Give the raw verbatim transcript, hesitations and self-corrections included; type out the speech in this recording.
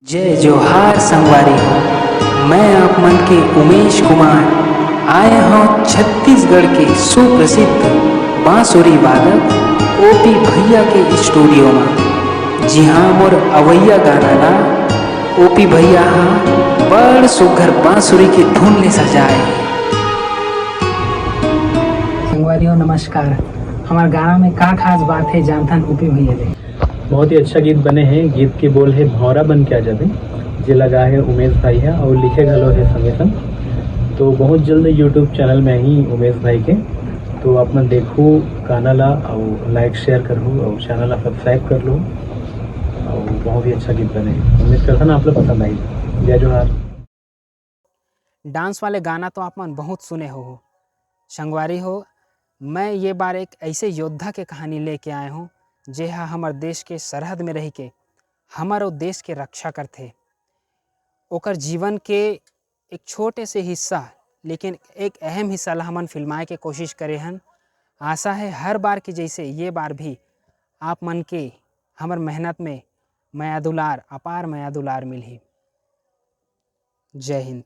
जय जोहार संगवारी हो, मैं आप मन के उमेश कुमार आए हौं छत्तीसगढ़ के सुप्रसिद्ध बांसुरी वादक ओपी भैया के स्टूडियो म, जिहां मोर अवैया गाना ला ओपी भैया हा बड़ सुघर बांसुरी के धुन ले सजाए हे। संगवारी हो नमस्कार, हमार गाना में का खास बात है जानथन ओपी भैया ले। बहुत ही अच्छा गीत बने हैं। गीत के बोल है भौरा बन के आ जाबे, जे लगा है उमेश भाई है और लिखे घलो है संगे संग। तो बहुत जल्द YouTube चैनल में ही उमेश भाई के, तो आप मन देखो गाना ला और लाइक शेयर करो और चैनल ला सब्सक्राइब कर लो। और बहुत ही अच्छा गीत बने, उम्मीद करता ना आप लोग पसंद आई। जय जोहार। डांस वाले गाना तो आप मन बहुत सुने हो, हो। संगवारी हो, मैं ये बार एक ऐसे योद्धा के कहानी लेके आए हूँ, जे हा हमर देश के सरहद में रह के हमर अउ देश के रक्षा करथे। ओकर जीवन के एक छोटे से हिस्सा, लेकिन एक अहम हिस्सा ला हमन फिल्माए के कोशिश करे हन। आशा है हर बार के जैसे ये बार भी आप मन के हमर मेहनत में मया दुलार, अपार मया दुलार मिलही। जय हिंद।